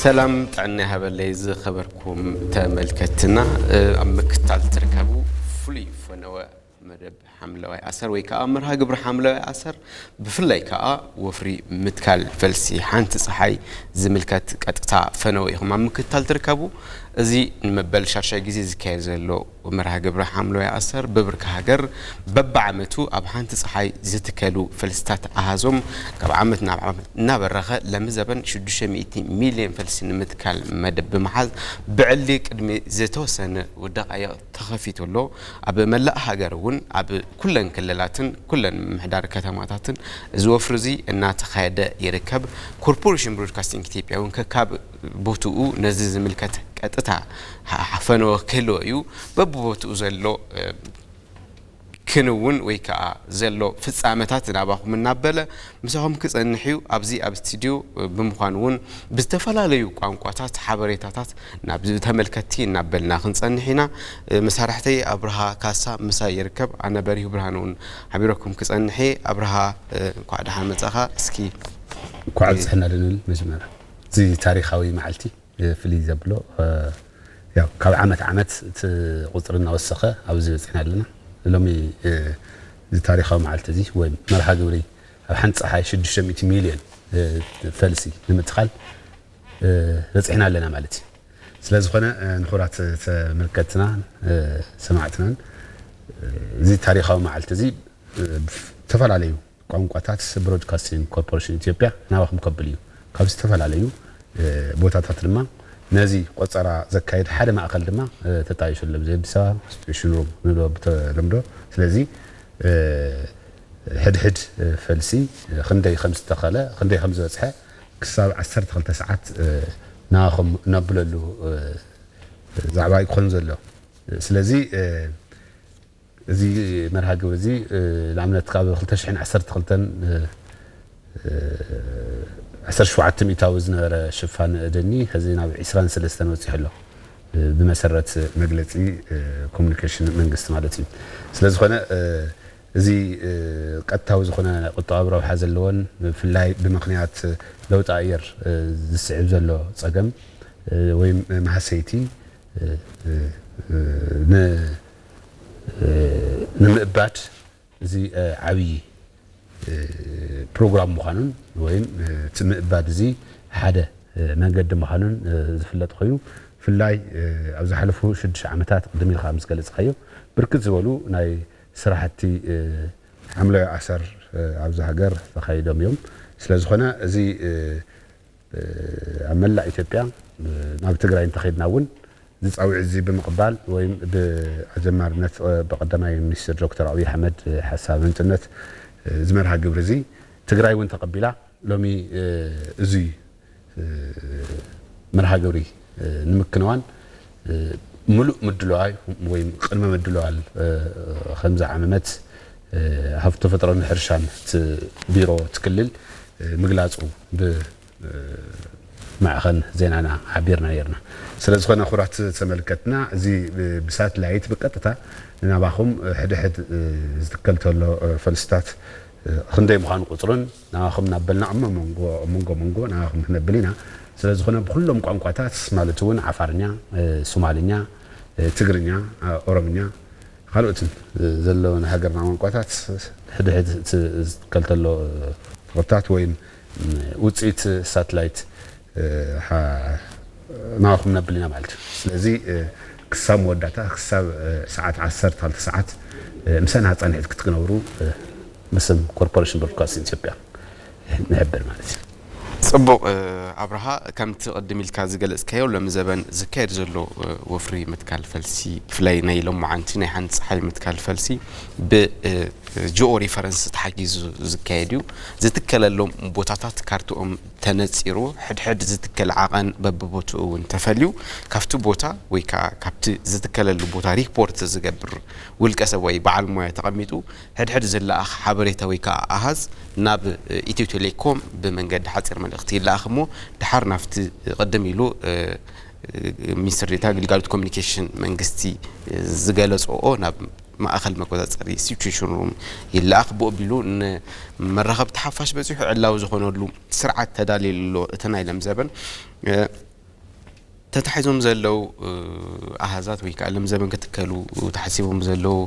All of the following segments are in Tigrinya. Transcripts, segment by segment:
ሰላም ጥዕና ይሃበለይ ዝኸበርኩም ተመልከትና። ኣብ ምክታል ትርከቡ ፍሉይ ፈነወ መደብ ሓምለዋይ ኣሰር ወይ ከዓ መርሃ ግብሪ ሓምለዋይ ኣሰር፣ ብፍላይ ከዓ ወፍሪ ምትካል ፈልሲ ሓንቲ ፀሓይ ዝምልከት ቀጥታ ፈነወ ኢኹም ኣብ ምክታል ትርከቡ። እዚ ንመበል ሻድሻይ ግዜ ዝካየድ ዘሎ መርሃ ግብሪ ሓምለዋይ ኣሰር ብብርኪ ሃገር በብዓመቱ ኣብ ሓንቲ ፀሓይ ዝትከሉ ፈልስታት ኣሃዞም ካብ ዓመት ናብ ዓመት እናበረኸ ለሚ ዘበን ሽዱሽተ ሚእቲ ሚልዮን ፈልሲ ንምትካል መደብ ብምሓዝ ብዕሊ ቅድሚ ዝተወሰነ ደቃይቕ ተኸፊቱ ኣሎ። ኣብ መላእ ሃገር እውን ኣብ ኩለን ክልላትን ኩለን ምምሕዳር ከተማታትን እዚ ወፍሪ እዚ እናተኻየደ ይርከብ። ኮርፖሬሽን ብሮድካስቲንግ ኢትዮጵያ እውን ከካብ ቦትኡ ነዚ ዝምልከት ቀጥታ ፈነወ ክህልዎ እዩ። በብቦትኡ ዘሎ ክንውን ወይ ከዓ ዘሎ ፍፃመታት ናባኹም እናበለ ምሳኹም ክፀንሕ እዩ። ኣብዚ ኣብ ስቱዲዮ ብምዃን እውን ብዝተፈላለዩ ቋንቋታት ሓበሬታታት ናብ ተመልከትቲ እናበልና ክንፀንሕ ኢና። መሳርሕተይ ኣብርሃ ካሳ ምሳይ ይርከብ። ኣነ በሪሁ ብርሃን እውን ሓቢረኩም ክፀንሕ እየ። ኣብርሃ፣ እንኳዕ ደሓን መፃኻ። እስኪ እንኳዕ ኣብፀሐና ድንብል። መጀመርያ እዚ ታሪካዊ መዓልቲ ፍልይ ዘብሎ ያው ካብ ዓመት ዓመት እቲ ቁፅሪ እናወሰኸ ኣብዚ በፂሕና ኣለና። ሎሚ እዚ ታሪካዊ መዓልቲ እዚ ወይ መርሃ ግብሪ ኣብ ሓንቲ ፀሓይ ሽዱሽተ ሚእቲ ሚልዮን ፈልሲ ንምትኻል በፂሕና ኣለና ማለት እዩ። ስለዝኾነ ንክቡራት ተመልከትትና ሰማዕትናን እዚ ታሪካዊ መዓልቲ እዚ ዝተፈላለዩ ቋንቋታት ብሮድካስቲንግ ኮርፖሬሽን ኢትዮጵያ ናባኹም ከብል እዩ። ካብ ዝተፈላለዩ ቦታታት ድማ ነዚ ቆፀራ ዘካየድ ሓደ ማእኸል ድማ ተጣይሹ ኣሎ። ኣብዚ ኣዲስ ኣበባ ስቴሽን ሩም ንብሎ ብተለምዶ። ስለዚ ሕድሕድ ፈልሲ ክንደይ ከም ዝተኸለ ክንደይ ከም ዝበፅሐ ክሳብ ዓሰርተ ክልተ ሰዓት ናባኹም ነብለሉ ዛዕባ እዩ ክኾን ዘሎ። ስለዚ እዚ መርሃ ግብሪ እዚ ንኣብነት ካብ ክልተ ሽሕን ዓሰርተ ክልተን ዓሰርተ ሸውዓተ ሚእታዊ ዝነበረ ሽፋን ደኒ ሕዚ ናብ ዒስራን ሰለስተን በፂሑ ኣሎ ብመሰረት መግለፂ ኮሙኒኬሽን መንግስቲ ማለት እዩ። ስለዝኾነ እዚ ቀጥታዊ ዝኾነ ቁጠባዊ ረብሓ ዘለዎን ብፍላይ ብምኽንያት ለውጢ ኣየር ዝስዕብ ዘሎ ፀገም ወይም ማህሰይቲ ንምእባድ እዚ ዓብዪ ፕሮግራም ምዃኑን ወይም እቲ ምእባድ እዚ ሓደ መንገዲ ምዃኑን ዝፍለጥ ኮይኑ ብፍላይ ኣብ ዝሓለፉ ሽዱሽተ ዓመታት ቅድም ኢልካ ከም ዝገለፅካዮ ብርክት ዝበሉ ናይ ስራሕቲ ሓምለዋይ ኣሰር ኣብዚ ሃገር ተኻይዶም እዮም። ስለዝኾነ እዚ ኣብ መላእ ኢትዮጵያ ናብ ትግራይ እንተኸድና እውን እዚ ፃውዒት እዚ ብምቕባል ወይም ብኣጀማርነት ብቀዳማይ ሚኒስትር ዶክተር ኣብይ ኣሕመድ ሓሳብ ህንፅነት እዚ መርሃ ግብሪ እዚ ትግራይ እውን ተቐቢላ ሎሚ እዚ መርሃ ግብሪ ንምክንዋን ምሉእ ምድለዋይ ወይ ቅድመ ምድለዋል ከም ዝዓመመት ሃፍቲ ተፈጥሮን ሕርሻን እቲ ቢሮ እቲ ክልል ምግላፁ ብማዕኸን ዜናና ሓቢርና ነርና። ስለዝኾነ ክቡራት ተመልከትና እዚ ብሳትላይት ብቀጥታ ናባኹም ሕድሕድ ዝትከል ተሎ ፈልስታት ክንደይ ምዃኑ ቁፅሩን ናባኹም እናበልና እሞ መንጎ መንጎ መንጎ ናባኹም ክነብል ኢና። ስለዝኾነ ብኩሎም ቋንቋታት ማለት እውን ዓፋርኛ፣ ሶማልኛ፣ ትግርኛ፣ ኦሮምኛ ካልኦትን ዘለውን ሃገርና ቋንቋታት ሕድሕድ ዝትከል ተሎ ተኽልታት ወይም ውፅኢት ሳትላይት ናባኹም ነብል ኢና ማለት እዩ። ስለዚ ክሳብ መወዳእታ ክሳብ ሰዓት ዓሰርተ ክልተ ሰዓት ምሳና ፃንሒት ክትክነብሩ ብስም ኮርፖሬሽን ብሮድካስቲንግ ኢትዮጵያ ንሕብር ማለት እዩ። ፅቡቕ ኣብርሃ፣ ከምቲ ቅድም ኢልካ ዝገለፅካዮ ሎሚ ዘበን ዝካየድ ዘሎ ወፍሪ ምትካል ፈልሲ ብፍላይ ናይ ሎማዓንቲ ናይ ሓንቲ ፀሓይ ምትካል ፈልሲ ብጂኦ ሪፈረንስ ተሓጊዙ ዝካየድ እዩ። ዝትከለሎም ቦታታት ካርትኦም ተነፂሩ ሕድሕድ ዝትከል ዓቐን በብቦትኡ እውን ተፈልዩ ካብቲ ቦታ ወይ ከዓ ካብቲ ዝትከለሉ ቦታ ሪፖርት ዝገብር ውልቀ ሰብ ወይ በዓል ሞያ ተቐሚጡ ሕድሕድ ዝለኣኽ ሓበሬታ ወይ ከዓ ኣሃዝ ናብ ኢትዮ ቴሌኮም ብመንገዲ ሓፂር መልእኽቲ ይለኣኽ እሞ ድሓር ናብቲ ቅድም ኢሉ ሚኒስትር ዴታ ግልጋሎት ኮሚኒኬሽን መንግስቲ ዝገለፅኦ ናብ ማእኸል መቆፃፀሪ ሲቹዌሽን ሩም ይለኣኽ። ብኡ ኣቢሉ ንመራኸብቲ ሓፋሽ በፂሑ ዕላዊ ዝኾነሉ ስርዓት ተዳልዩ ኣሎ። እቲ ናይ ሎም ዘበን ተታሒዞም ዘለዉ ኣሃዛት ወይ ከዓ ለምዘበን ክትከሉ ተሓሲቦም ዘለዉ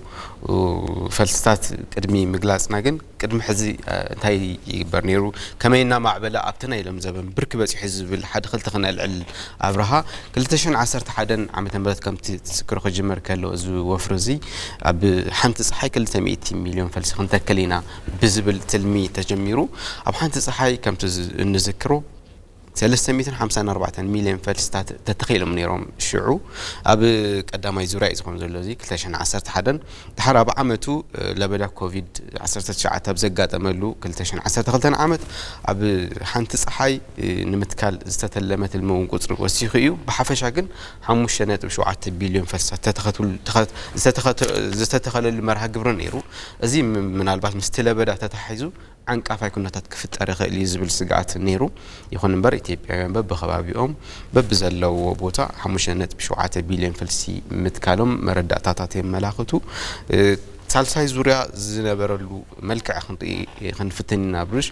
ፈልስታት ቅድሚ ምግላፅና ግን ቅድሚ ሕዚ እንታይ ይግበር ነይሩ፣ ከመይ እናማዕበለ ኣብቲ ናይ ለምዘበን ብርኪ በፂሑ ዝብል ሓደ ክልተ ክነልዕል ኣብርሃ። ክልተ ሽሕን ዓሰርተ ሓደን ዓመተ ምህረት ከምቲ ትዝክሮ ክጅመር ከሎ እዚ ወፍሪ እዚ ኣብ ሓንቲ ፀሓይ ክልተ ሚእቲ ሚልዮን ፈልሲ ክንተክል ኢና ብዝብል ትልሚ ተጀሚሩ ኣብ ሓንቲ ፀሓይ ከምቲ እንዝክሮ ሰለስተ ሚእትን ሓምሳን ኣርባዕተን ሚልዮን ፈልስታት ተተኺሎም ነይሮም። ሽዑ ኣብ ቀዳማይ ዙርያ እዩ ዝኾን ዘሎ እዚ ክልተ ሽሕን ዓሰርተ ሓደን። ድሓር ኣብ ዓመቱ ለበዳ ኮቪድ ዓሰርተ ትሽዓተ ኣብ ዘጋጠመሉ ክልተ ሽሕን ዓሰርተ ክልተን ዓመት ኣብ ሓንቲ ፀሓይ ንምትካል ዝተተለመ ትልሚ እውን ቁፅሪ ወሲኹ እዩ። ብሓፈሻ ግን ሓሙሽተ ነጥቢ ሸውዓተ ቢልዮን ፈልስታት ዝተተኸለሉ መርሃ ግብሪ ነይሩ። እዚ ምናልባት ምስቲ ለበዳ ተታሒዙ ዓንቃፋይ ኩነታት ክፍጠር ይኽእል እዩ ዝብል ስግኣት ነይሩ። ይኹን እምበር ኢትዮጵያውያን በብኸባቢኦም በብዘለዎ ቦታ ሓሙሽተ ነጥቢ ሸውዓተ ቢልዮን ፈልሲ ምትካሎም መረዳእታታት የመላኽቱ። ሳልሳይ ዙርያ ዝነበረሉ መልክዕ ክንርኢ ክንፍትን ኢና ብሩሽ።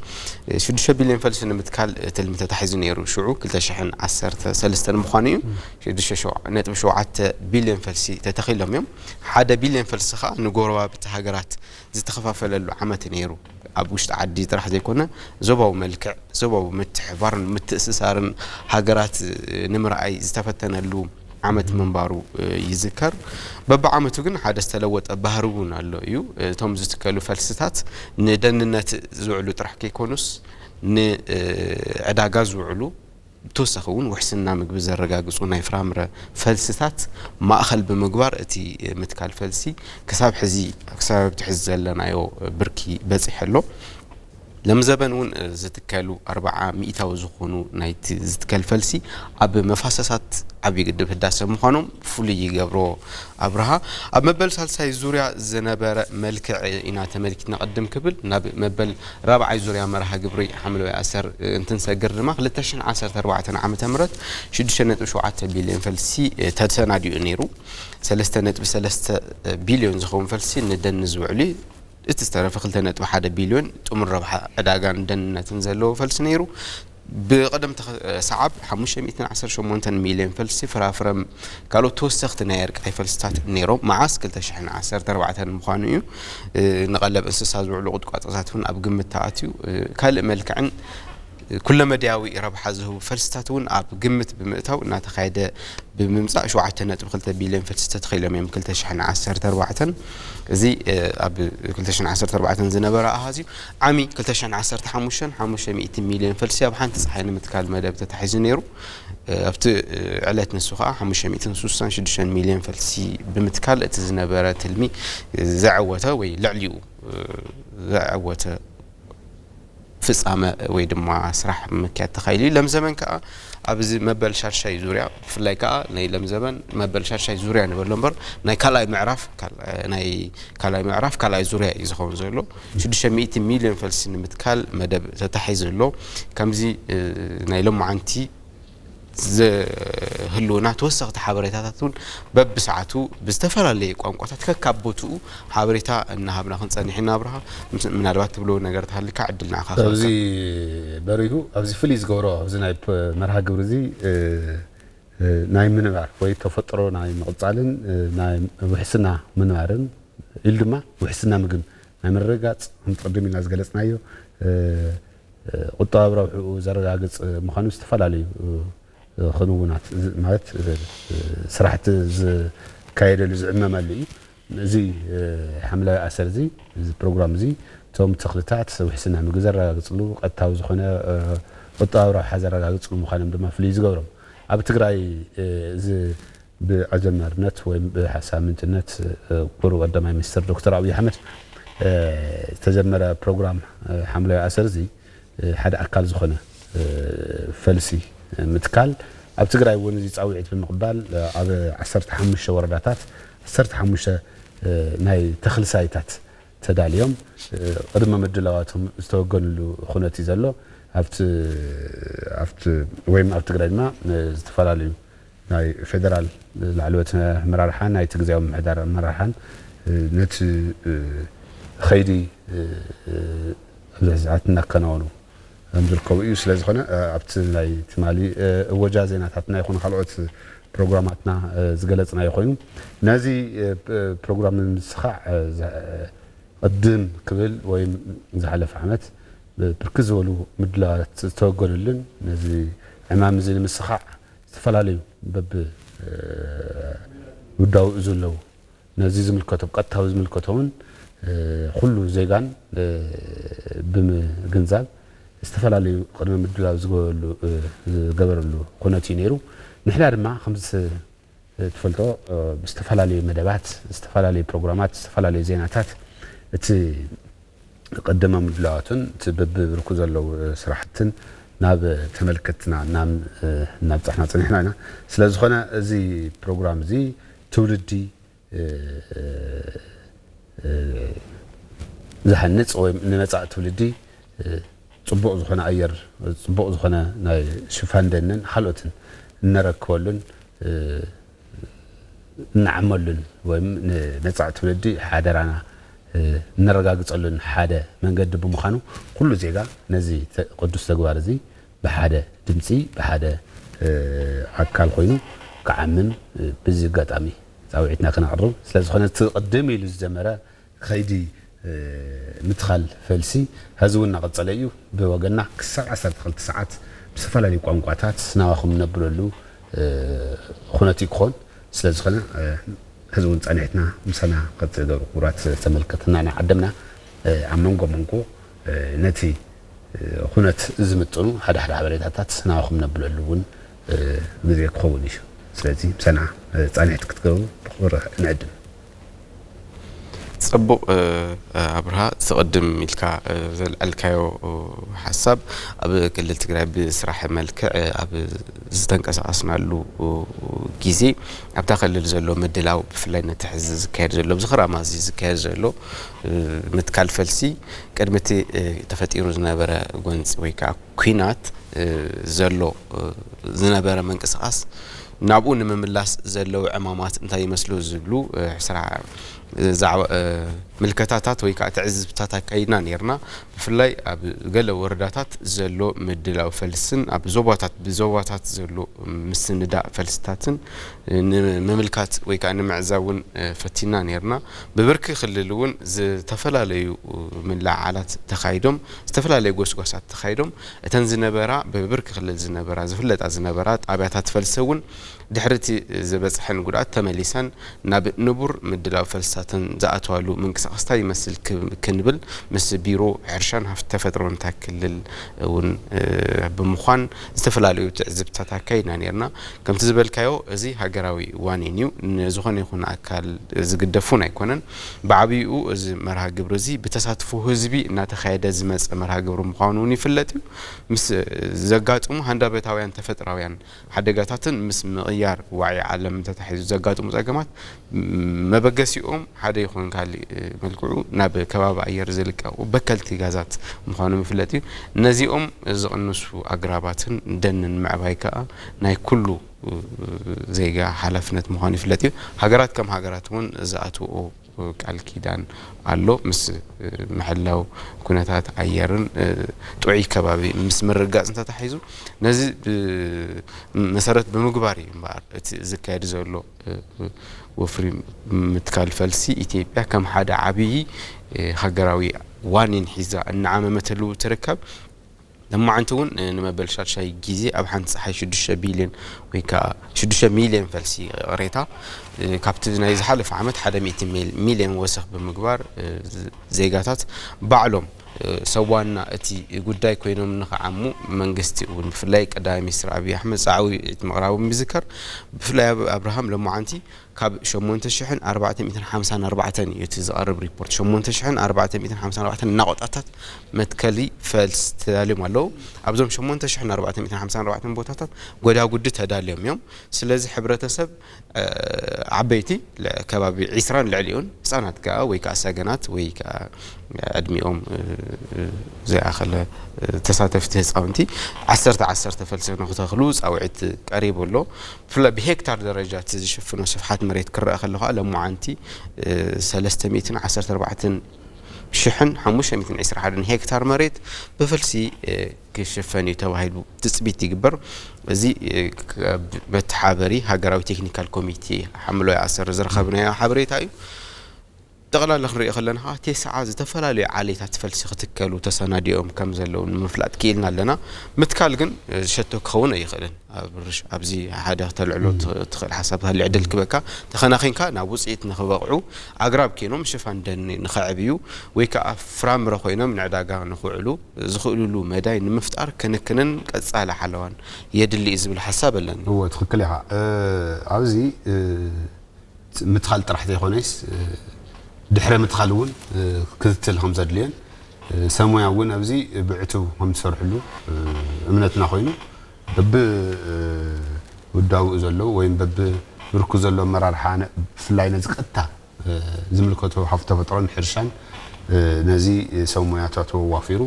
ሽዱሽተ ቢልዮን ፈልሲ ንምትካል ትልሚ ተታሒዙ ነይሩ። ሽዑ ክልተ ሽሕን ዓሰርተ ሰለስተን ምዃኑ እዩ። ሽዱሽተ ነጥቢ ሸውዓተ ቢልዮን ፈልሲ ተተኺሎም እዮም። ሓደ ቢልዮን ፈልሲ ከዓ ንጎረባብቲ ሃገራት ዝተኸፋፈለሉ ዓመት ነይሩ። ኣብ ውሽጢ ዓዲ ጥራሕ ዘይኮነ ዞባዊ መልክዕ ዞባዊ ምትሕባርን ምትእስሳርን ሃገራት ንምርኣይ ዝተፈተነሉ ዓመት ምንባሩ ይዝከር። በብዓመቱ ግን ሓደ ዝተለወጠ ባህሪ እውን ኣሎ እዩ። እቶም ዝትከሉ ፈልስታት ንደንነት ዝውዕሉ ጥራሕ ከይኮኑስ ንዕዳጋ ዝውዕሉ ብተወሳኺ እውን ውሕስና ምግቢ ዘረጋግፁ ናይ ፍራምረ ፈልስታት ማእኸል ብምግባር እቲ ምትካል ፈልሲ ክሳብ ሕዚ ክሳብ ኣብቲ ሕዚ ዘለናዮ ብርኪ በፂሑ ኣሎ። ለምዘበን እውን ዝትከሉ ኣርባዓ ሚእታዊ ዝኾኑ ናይቲ ዝትከል ፈልሲ ኣብ መፋሰሳት ዓብዪ ግድብ ህዳሰ ምዃኖም ፍሉይ ይገብሮ። ኣብርሃ ኣብ መበል ሳልሳይ ዙርያ ዝነበረ መልክዕ ኢና ተመልኪትና ቅድም ክብል ናብ መበል ራብዓይ ዙርያ መርሃ ግብሪ ሓምለዋይ ኣሰር እንትንሰግር ድማ ክልተ ሽሕን ዓሰርተ ኣርባዕተን ዓመተ ምህረት ሽዱሽተ ነጥቢ ሸውዓተ ቢልዮን ፈልሲ ተሰናዲኡ ነይሩ። ሰለስተ ነጥቢ ሰለስተ ቢልዮን ዝኸውን ፈልሲ ንደን ዝውዕሉ እዩ። እቲ ዝተረፈ ክልተ ነጥቢ ሓደ ቢልዮን ጥሙር ረብሓ ዕዳጋን ደንነትን ዘለዎ ፈልሲ ነይሩ። ብቕደም ተኸ- ሰዓብ ሓሙሽተ ሚእትን ዓሰርተ ሸሞንተን ሚልዮን ፈልሲ ፍራፍረም ካልኦት ተወሰኽቲ ናይ ኣርቃይ ፈልስታት ነይሮም። መዓስ ክልተ ሽሕን ዓሰርተ ኣርባዕተን ምዃኑ እዩ። ንቐለብ እንስሳ ዝውዕሉ ቁጥቋጦታት እውን ኣብ ግምት ተኣትዩ ካልእ መልክዕን ኩለመዳያዊ ረብሓ ዝህቡ ፈልስታት እውን ኣብ ግምት ብምእታው እናተኻየደ ብምምፃእ ሸውዓተ ነጥቢ ክልተ ቢልዮን ፈልሲ ተተኺሎም እዮም ክልተ ሽሕን ዓሰርተ ኣርባዕተን። እዚ ኣብ ክልተ ሽሕን ዓሰርተ ኣርባዕተን ዝነበረ ኣሃዝ እዩ። ዓሚ ክልተ ሽሕን ዓሰርተ ሓሙሽተን ሓሙሽተ ሚእቲ ሚልዮን ፈልሲ ኣብ ሓንቲ ፀሓይ ንምትካል መደብ ተታሒዙ ነይሩ። ኣብቲ ዕለት ንሱ ከዓ ሓሙሽተ ሚእትን ስሳን ሽዱሽተን ሚልዮን ፈልሲ ብምትካል እቲ ዝነበረ ትልሚ ዘዐወተ ወይ ልዕሊኡ ዘዐወተ ፍፃመ ወይ ድማ ስራሕ ምክያድ ተኻኢሉ እዩ። ለምዘበን ከዓ ኣብዚ መበል ሻድሻይ ዙርያ ብፍላይ ከዓ ናይ ለምዘበን መበል ሻድሻይ ዙርያ ንበሎ እምበር ናይ ካልኣይ ምዕራፍ ናይ ካልኣይ ምዕራፍ ካልኣይ ዙርያ እዩ ዝኸውን ዘሎ። ሽዱሽተ ሚእቲ ሚልዮን ፈልሲ ንምትካል መደብ ተታሒዙ ኣሎ። ከምዚ ናይ ሎማዓንቲ ዝህልውና ተወሰኽቲ ሓበሬታታት እውን በብሰዓቱ ብዝተፈላለየ ቋንቋታት ከካብ ቦትኡ ሓበሬታ እናሃብና ክንፀንሕ ኢና። ኣብርሃ ምናልባት ትብሎ ነገር ተሃልካ ዕድል ንዓኻ ኣብዚ በሪሁ ኣብዚ ፍልይ ዝገብሮ ኣብዚ ናይ መርሃ ግብሪ እዚ ናይ ምንባር ወይ ተፈጥሮ ናይ ምቕፃልን ናይ ውሕስና ምንባርን ኢሉ ድማ ውሕስና ምግብን ናይ ምርግጋፅ ከምቲ ቅድም ኢልና ዝገለፅናዮ ቁጠባዊ ረብሕኡ ዘረጋግፅ ምዃኑ ዝተፈላለዩ ክንውናት ማለት ስራሕቲ ዝካየደሉ ዝዕመመሉ እዩ። እዚ ሓምለዋይ ኣሰር እዚ እዚ ፕሮግራም እዚ እቶም ተኽልታት ውሕስና ምግቢ ዘረጋግፅሉ ቀጥታዊ ዝኾነ ቁጠባዊ ረብሓ ዘረጋግፅሉ ምዃኖም ድማ ፍልይ ዝገብሮም ኣብ ትግራይ እዚ ብኣጀማርነት ወይም ብሓሳብ ምንጭነት ክቡር ቀዳማይ ሚኒስትር ዶክተር ኣብይ ኣሕመድ ዝተጀመረ ፕሮግራም ሓምለዋይ ኣሰር እዚ ሓደ ኣካል ዝኾነ ፈልሲ ምትካል ኣብ ትግራይ እውን እዚ ፃውዒት ብምቕባል ኣብ ዓሰርተ ሓሙሽተ ወረዳታት ዓሰርተ ሓሙሽተ ናይ ተኽሊ ሳይታት ተዳልዮም ቅድመ ምድላዋቶም ዝተወገንሉ ኩነት እዩ ዘሎ። ኣብቲ ኣብቲ ወይም ኣብ ትግራይ ድማ ዝተፈላለዩ ናይ ፌደራል ላዕለዎት ኣመራርሓን ናይቲ ግዝያዊ ምምሕዳር ኣመራርሓን ነቲ ኸይዲ ኣብዚ ሕዚ ሰዓት እናከናወኑ ከም ዝርከቡ እዩ። ስለ ዝኾነ ኣብቲ ናይ ትማሊ እወጃ ዜናታትና ይኹን ካልኦት ፕሮግራማትና ዝገለፅናዮ ኮይኑ ነዚ ፕሮግራም ንምስኻዕ ቅድም ክብል ወይ ዝሓለፈ ዓመት ብርክት ዝበሉ ምድላዋት ዝተወገደሉን ነዚ ዕማም እዚ ንምስኻዕ ዝተፈላለዩ በብ ውዳውኡ ዘለዉ ነዚ ዝምልከቶም ቀጥታዊ ዝምልከቶምን ኩሉ ዜጋን ብምግንዛብ ዝተፈላለዩ ቅድመ ምድላው ዝገበረሉ ዝገበረሉ ኩነት እዩ ነይሩ። ንሕና ድማ ከምዚ ትፈልጦ ብዝተፈላለዩ መደባት፣ ዝተፈላለዩ ፕሮግራማት፣ ዝተፈላለዩ ዜናታት እቲ ቀደመ ምድላዋትን እቲ በብብርኩ ዘለዉ ስራሕትን ናብ ተመልከትና እናብፃሕና ፀኒሕና ኢና። ስለ ዝኾነ እዚ ፕሮግራም እዚ ትውልዲ ዝሃንፅ ወይ ንመፃኢ ትውልዲ ፅቡቕ ዝኾነ ኣየር፣ ፅቡቕ ዝኾነ ናይ ሽፋን ደንን ካልኦትን እነረክበሉን እንዓመሉን ወይ ንመፃኢ ትውልዲ ሓደራና እነረጋግፀሉን ሓደ መንገዲ ብምዃኑ ኩሉ ዜጋ ነዚ ቅዱስ ተግባር እዚ ብሓደ ድምፂ ብሓደ ኣካል ኮይኑ ክዓምም ብዚ ኣጋጣሚ ፃውዒትና ክነቕርብ ስለ ዝኾነ እቲ ቅድም ኢሉ ዝጀመረ ከይዲ ምትኻል ፈልሲ ሀዚ እውን እናቐፀለ እዩ። ብወገና ክሳብ ዓሰርተ ክልተ ሰዓት ብዝተፈላለዩ ቋንቋታት ናባኹም ነብለሉ ኩነት እዩ ክኾን። ስለ ዝኾነ ሀዚ እውን ፃኒሕትና ምሳና ክፅገሩ ክቡራት ተመልከትና እናዓደምና ኣብ መንጎ መንጎ ነቲ ኩነት ዝምጥኑ ሓደ ሓደ ሓበሬታታት ናባኹም ነብለሉ እውን ግዜ ክኸውን እዩ። ስለዚ ምሳና ፃኒሕቲ ክትገብሩ ብክብሪ ንዕድም። ፅቡቕ ኣብርሃ፣ ዝቕድም ኢልካ ዘልዐልካዮ ሓሳብ ኣብ ክልል ትግራይ ብስራሕ መልክዕ ኣብ ዝተንቀሳቐስናሉ ግዜ ኣብታ ክልል ዘሎ ምድላው ብፍላይ ነቲ ሕዚ ዝካየድ ዘሎ ኣብዚ ክራማ እዚ ዝካየድ ዘሎ ምትካል ፈልሲ ቅድሚ እቲ ተፈጢሩ ዝነበረ ጎንፂ ወይ ከዓ ኲናት ዘሎ ዝነበረ ምንቅስቓስ ናብኡ ንምምላስ ዘለዉ ዕማማት እንታይ ይመስሉ ዝብሉ ሕስራ ምልከታታት ወይ ከዓ ትዕዝብታት ኣካይድና ነርና። ብፍላይ ኣብ ገለ ወረዳታት ዘሎ ምድላው ፈልስን ኣብ ዞባታት ብዞባታት ዘሎ ምስንዳእ ፈልስታትን ንምምልካት ወይ ከዓ ንምዕዛብ እውን ፈቲና ነርና። ብብርኪ ክልል እውን ዝተፈላለዩ ምልዓዓላት ተኻይዶም ዝተፈላለዩ ጎስጓሳት ተኻይዶም እተን ዝነበራ ብብርኪ ክልል ዝነበራ ዝፍለጣ ዝነበራ ጣብያታት ፈልሲ እውን ድሕሪ እቲ ዝበፅሐን ጉድኣት ተመሊሰን ናብ ንቡር ምድላው ፈልስታተን ዝኣትዋሉ ምንቅስቃስ እንታይ ይመስል ክንብል ምስ ቢሮ ሕርሻን ሃፍቲ ተፈጥሮን እታ ክልል እውን ብምዃን ዝተፈላለዩ ትዕዝብትታት ኣካይድና ነርና። ከምቲ ዝበልካዮ እዚ ሃገራዊ ዋኒን እዩ። ንዝኾነ ይኹን ኣካል ዝግደፍ እውን ኣይኮነን። ብዓብይኡ እዚ መርሃ ግብሪ እዚ ብተሳትፎ ህዝቢ እናተኻየደ ዝመፀ መርሃ ግብሪ ምዃኑ እውን ይፍለጥ እዩ። ምስ ዘጋጥሙ ሃንዳበታውያን ተፈጥራውያን ሓደጋታትን ምስ ምቕያር ዋዒ ዓለም ተታሒዙ ዘጋጥሙ ፀገማት መበገሲኦም ሓደ ይኹን ካሊእ መልክዑ ናብ ከባቢ ኣየር ዝልቀቑ በከልቲ ጋዛት ምዃኖም ይፍለጥ እዩ። ነዚኦም ዝቕንሱ ኣግራባትን ደንን ምዕባይ ከዓ ናይ ኩሉ ዜጋ ሓላፍነት ምዃኑ ይፍለጥ እዩ። ሃገራት ከም ሃገራት እውን ዝኣትውኦ ቃል ኪዳን ኣሎ። ምስ ምሕላው ኩነታት ኣየርን ጥዑይ ከባቢ ምስ ምርግጋፅ እንተተሓሒዙ ነዚ መሰረት ብምግባር እዩ እምበኣር እቲ ዝካየድ ዘሎ ወፍሪ ምትካል ፈልሲ ኢትዮጵያ ከም ሓደ ዓብዪ ሃገራዊ ዋኒን ሒዛ እናዓመመትሉ ትርከብ። ለማዓንቲ እውን ንመበል ሻድሻይ ግዜ ኣብ ሓንቲ ፀሓይ ሽዱሽተ ቢልዮን ወይ ከዓ ሽዱሽተ ሚልዮን ፈልሲ ይቕሬታ ካብቲ ናይ ዝሓለፈ ዓመት ሓደ ሚእቲ ሚልዮን ወሰኽ ብምግባር ዜጋታት ባዕሎም ሰብ ዋና እቲ ጉዳይ ኮይኖም ንኽዓሙ መንግስቲ እውን ብፍላይ ቀዳማይ ሚኒስትር ኣብይ ኣሕመድ ፃዕዊት ምቕራቦም ይዝከር። ብፍላይ ኣብርሃም ለማዓንቲ ካብ ሸሞንተ ሽሕን ኣርባዕተ ሚእትን ሓምሳን ኣርባዕተን እዩ እቲ ዝቐርብ ሪፖርት። ሸሞንተ ሽሕን ኣርባዕተ ሚእትን ሓምሳን ኣርባዕተን ናቑጣታት መትከሊ ፈልሲ ተዳልዮም ኣለዉ። ኣብዞም ሸሞንተ ሽሕን ኣርባዕተ ሚእትን ሓምሳን ኣርባዕተን ቦታታት ጎዳጉዲ ተዳልዮም እዮም። ስለዚ ሕብረተሰብ ዓበይቲ ከባቢ ዒስራን ልዕሊኡን ህፃናት ከዓ ወይ ከዓ ሰገናት ወይ ከዓ ዕድሚኦም ዘይኣኸለ ተሳተፍቲ ህፃውንቲ ዓሰርተ ዓሰርተ ፈልሲ ንክተኽሉ ፃውዒት ቀሪቡ ኣሎ። ብፍላይ ብሄክታር ደረጃ እቲ ዝሽፍኖ ስፍሓት መሬት ክረአ ከሎ ከዓ ለማዓንቲ ሰለስተ ሚእትን ዓሰርተ ኣርባዕተን ሽሕን ሓሙሽተ ሚእትን ዕስራ ሓደን ሄክታር መሬት ብፈልሲ ክሽፈን እዩ ተባሂሉ ትፅቢት ይግበር። እዚ መተሓበሪ ሃገራዊ ቴክኒካል ኮሚቴ ሓምለዋይ ኣሰር ዝረኸብናዮ ሓበሬታ እዩ። ጠቕላላ ክንሪኦ ከለና ከዓ ቴስዓ ዝተፈላለዩ ዓሌታት ፈልሲ ክትከሉ ተሰናዲኦም ከም ዘለዉ ንምፍላጥ ክኢልና ኣለና። ምትካል ግን ዝሸቶ ክኸውን ኣይኽእልን። ኣብርሽ ኣብዚ ሓደ ክተልዕሎ ትኽእል ሓሳብ ሃሊ ዕድል ክበካ ተኸናኺንካ ናብ ውፅኢት ንክበቕዑ ኣግራብ ኬኖም ሽፋን ደኒ ንኸዕብዩ ወይ ከዓ ፍራምረ ኮይኖም ንዕዳጋ ንክውዕሉ ዝኽእሉሉ መዳይ ንምፍጣር ክንክንን ቀፃሊ ሓለዋን የድሊ እዩ ዝብል ሓሳብ ኣለኒ። እዎ ትኽክል ኢኻ። ኣብዚ ምትኻል ጥራሕ ዘይኮነስ ድሕረ ምትኻል እውን ክትትል ከም ዘድልዮን ሰብ ሞያ እውን ኣብዚ ብዕቱብ ከም ትሰርሕሉ እምነትና ኮይኑ በቢ ውዳውኡ ዘሎ ወይም በቢ ብርኩ ዘሎ ኣመራርሓ ብፍላይ ነዚ ቀጥታ ዝምልከቶ ሃፍቲ ተፈጥሮን ሕርሻን ነዚ ሰብ ሞያታቱ ኣዋፊሩ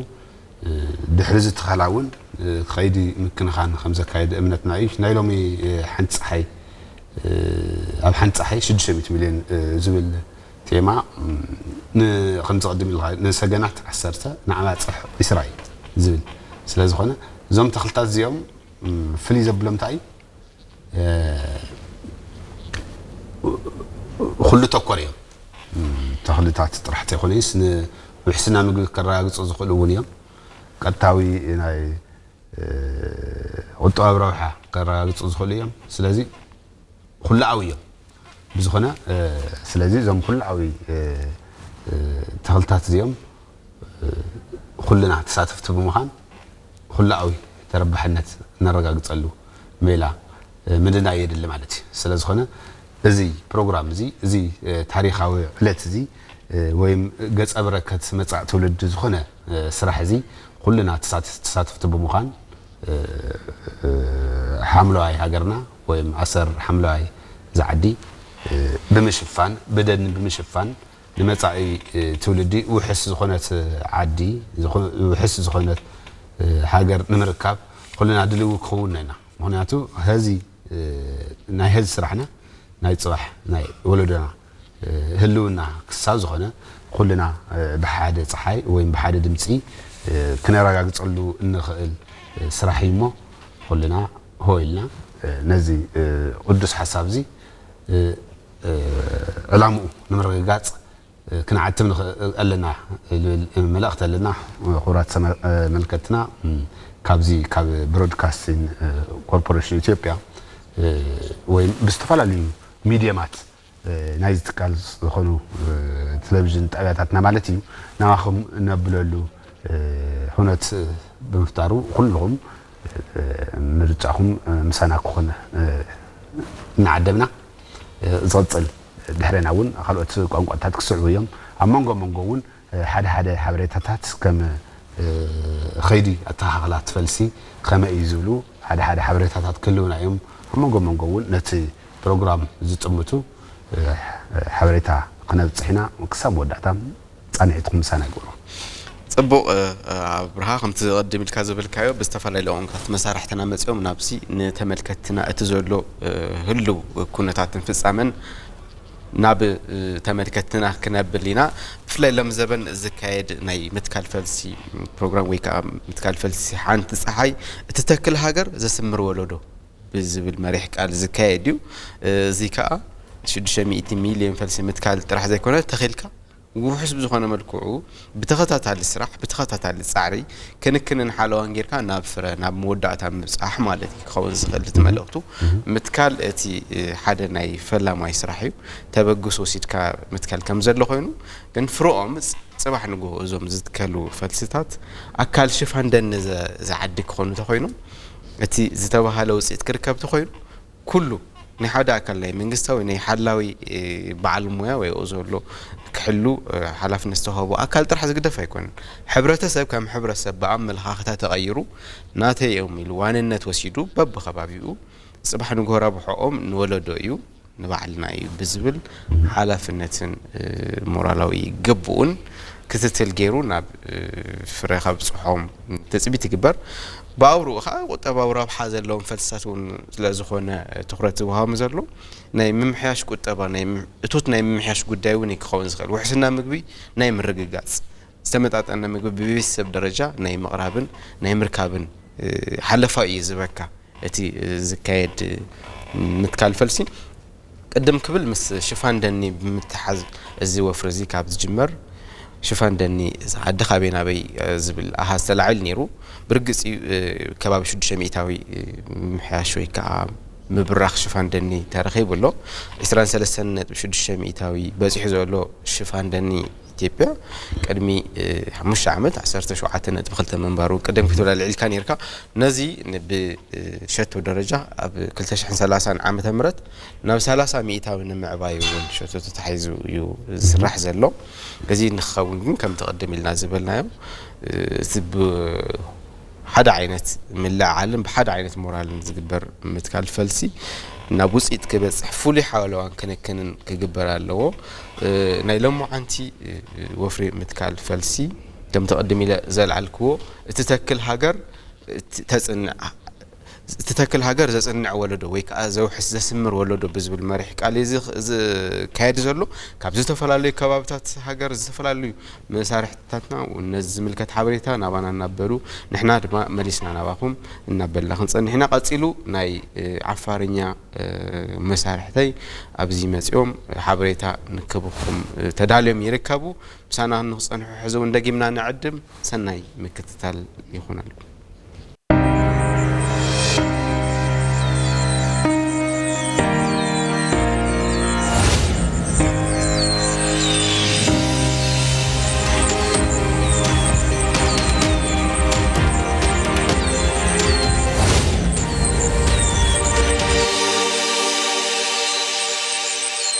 ድሕሪ እዚ ተኸላ እውን ከይዲ ምክንኻን ከም ዘካየደ እምነትና እዩ። ናይ ሎሚ ሓንቲ ፀሓይ ኣብ ሓንቲ ፀሓይ ሽዱሽተ ሚእቲ ሚልዮን ዝብል ቴማ ከምዚ ቅድም ኢልካ ንሰገናት ዓሰርተ ንዓባፅሕ ዒስራ እዩ ዝብል ስለ ዝኾነ እዞም ተኽልታት እዚኦም ፍልይ ዘብሎም እንታይ እዩ? ኩሉ ተኮር እዮም። ተኽልታት ጥራሕ ዘይኮነስ ንውሕስና ምግቢ ከረጋግፁ ዝኽእሉ እውን እዮም። ቀጥታዊ ናይ ቁጠባዊ ረብሓ ከረጋግፁ ዝኽእሉ እዮም። ስለዚ ኩላዊ እዮም። ብዝኾነ ስለዚ እዞም ኩላዊ ተኽልታት እዚኦም ኩልና ተሳተፍቲ ብምዃን ኩላዊ ተረባሕነት ነረጋግፀሉ ሜላ ምድናይ የድሊ ማለት እዩ። ስለ ዝኾነ እዚ ፕሮግራም እዚ እዚ ታሪኻዊ ዕለት እዚ ወይም ገፀ በረከት መፃእ ትውልዲ ዝኾነ ስራሕ እዚ ኩልና ተሳተፍቲ ብምዃን ሓምለዋይ ሃገርና ወይም ኣሰር ሓምለዋይ ዝዓዲ ብምሽፋን ብደን ብምሽፋን ንመፃኢ ትውልዲ ውሕስ ዝኾነት ዓዲ ውሕስ ዝኾነት ሃገር ንምርካብ ኩልና ድልው ክኸውን ኢና። ምክንያቱ ሀዚ ናይ ሀዚ ስራሕና ናይ ፅባሕ ናይ ወለዶና ህልውና ክሳብ ዝኾነ ኩልና ብሓደ ፀሓይ ወይም ብሓደ ድምፂ ክነረጋግፀሉ እንኽእል ስራሕ እዩ እሞ ኩልና ሆ ኢልና ነዚ ቅዱስ ሓሳብ እዚ ዕላምኡ ንምርግጋፅ ክንዓትብ ንኽእል ኣለና ዝብል መልእኽቲ ኣለና። ክቡራት ተመልከትና ካብዚ ካብ ብሮድካስቲንግ ኮርፖሬሽን ኢትዮጵያ ወይም ብዝተፈላለዩ ሚድየማት ናይዚ ትካል ዝኾኑ ቴሌቪዥን ጣብያታትና ማለት እዩ ናባኹም እነብለሉ ሁነት ብምፍጣሩ ኩልኹም ምርጫኹም ምሳና ክኾን እናዓደምና ዝቕፅል ድሕሬና እውን ካልኦት ቋንቋታት ክስዕቡ እዮም። ኣብ መንጎ መንጎ እውን ሓደ ሓደ ሓበሬታታት ከም ኸይዲ ኣተኻኽላ ትፈልሲ ከመይ እዩ ዝብሉ ሓደ ሓደ ሓበሬታታት ክህልውና እዮም። ኣብ መንጎ መንጎ እውን ነቲ ፕሮግራም ዝጥምቱ ሓበሬታ ክነብፅሕ ኢና። ክሳብ መወዳእታ ፃንሒትኩም ምሳና ይግበሩ። ፅቡቕ ኣብርሃ፣ ከምቲ ቅድም ኢልካ ዝበልካዮ ብዝተፈላለዩ ቋንቋታት መሳርሕትና መፂኦም ናብዚ ንተመልከትትና እቲ ዘሎ ህልው ኩነታትን ፍፃመን ናብ ተመልከትትና ክነብል ኢና። ብፍላይ ሎም ዘበን ዝካየድ ናይ ምትካል ፈልሲ ፕሮግራም ወይ ከዓ ምትካል ፈልሲ ሓንቲ ፀሓይ እትተክል ሃገር ዘስምር ወለዶ ብዝብል መሪሕ ቃል ዝካየድ እዩ። እዚ ከዓ ሽዱሽተ ሚእቲ ሚልዮን ፈልሲ ምትካል ጥራሕ ዘይኮነ ተኺልካ ውሑስ ብዝኾነ መልክዑ ብተኸታታሊ ስራሕ ብተኸታታሊ ፃዕሪ ክንክንን ሓለዋን ጌርካ ናብ ፍረ ናብ መወዳእታ ምብፃሕ ማለት እዩ ክኸውን ዝኽእል እቲ መልእኽቱ። ምትካል እቲ ሓደ ናይ ፈላማይ ስራሕ እዩ። ተበግሶ ወሲድካ ምትካል ከም ዘሎ ኮይኑ ግን ፍረኦም ፅባሕ ንግሆ እዞም ዝትከሉ ፈልስታት ኣካል ሽፋን ደን ዝዓዲ ክኾኑ ተኮይኖም እቲ ዝተባሃለ ውፅኢት ክርከብ ተኮይኑ ኩሉ ናይ ሓደ ኣካል ናይ መንግስታዊ ናይ ሓላዊ በዓል ሞያ ወይ ኣብኡ ዘሎ ክሕሉ ሓላፍነት ዝተዋህቦ ኣካል ጥራሕ ዝግደፍ ኣይኮነን። ሕብረተሰብ ከም ሕብረተሰብ ብኣመለኻኽታ ተቐይሩ ናተይ እዮም ኢሉ ዋንነት ወሲዱ በብኸባቢኡ ፅባሕ ንግሆ ረብሖኦም ንወለዶ እዩ ንባዕልና እዩ ብዝብል ሓላፍነትን ሞራላዊ ግቡኡን ክትትል ገይሩ ናብ ፍረ ከብፅሖም ትፅቢት ይግበር። ብኣውርኡ ከዓ ቁጠባዊ ረብሓ ዘለዎም ፈልስታት እውን ስለዝኾነ ትኩረት ዝወሃቦም ዘሎ ናይ ምምሕያሽ ቁጠባ እቶት ናይ ምምሕያሽ ጉዳይ እውን ክኸውን ዝኽእል ውሕስና ምግቢ ናይ ምርግጋፅ ዝተመጣጠነ ምግቢ ብቤተሰብ ደረጃ ናይ ምቕራብን ናይ ምርካብን ሓለፋ እዩ ዝበካ እቲ ዝካየድ ምትካል ፈልሲ። ቅድም ክብል ምስ ሽፋን ደኒ ብምትሓዝ እዚ ወፍሪ እዚ ካብ ዝጅመር ሽፋን ደኒ ዓዲ ካበይ ናበይ ዝብል ኣሃዝ ተላዒሉ ነይሩ። ብርግፅ እዩ ከባቢ ሽዱሽተ ሚእታዊ ምሕያሽ ወይ ከዓ ምብራኽ ሽፋን ደኒ ተረኺቡ ኣሎ። ዕስራን ሰለስተን ነጥቢ ሽዱሽተ ሚእታዊ በፂሑ ዘሎ ሽፋን ደኒ ኢትዮጵያ ቅድሚ ሓሙሽተ ዓመት ዓሰርተ ሸውዓተ ነጥቢ ክልተ ምንባሩ ቅድም ክትብል ኣልዒልካ ነርካ። ነዚ ብሸቶ ደረጃ ኣብ ክልተ ሽሕን ሰላሳን ዓመተ ምህረት ናብ ሰላሳ ሚእታዊ ንምዕባይ እውን ሸቶ ተታሒዙ እዩ ዝስራሕ ዘሎ። እዚ ንክኸውን ግን ከምቲ ቅድም ኢልና ዝበልናዮ እቲ ሓደ ዓይነት ምልዕዓልን ብሓደ ዓይነት ሞራልን ዝግበር ምትካል ፈልሲ ናብ ውፅኢት ክበፅሕ ፍሉይ ሓለዋን ክንክንን ክግበር ኣለዎ። ናይ ሎማዓንቲ ወፍሪ ምትካል ፈልሲ ከምቲ ቅድም ኢለ ዘልዓልክዎ እቲ ተክል ሃገር ተፅንዕ እቲ ተክል ሃገር ዘፅንዕ ወለዶ ወይ ከዓ ዘውሕስ ዘስምር ወለዶ ብዝብል መሪሕ ቃል እዩ ዝካየድ ዘሎ። ካብ ዝተፈላለዩ ከባብታት ሃገር ዝተፈላለዩ መሳርሕትታትና ነዚ ዝምልከት ሓበሬታ ናባና እናበሉ ንሕና ድማ መሊስና ናባኹም እናበልና ክንፀንሕ ኢና። ቀፂሉ ናይ ዓፋርኛ መሳርሕተይ ኣብዚ መፂኦም ሓበሬታ ንክብኹም ተዳልዮም ይርከቡ። ምሳና ንክፀንሑ ሕዚ እውን ደጊምና ንዕድም። ሰናይ ምክትታል ይኹነልኩም።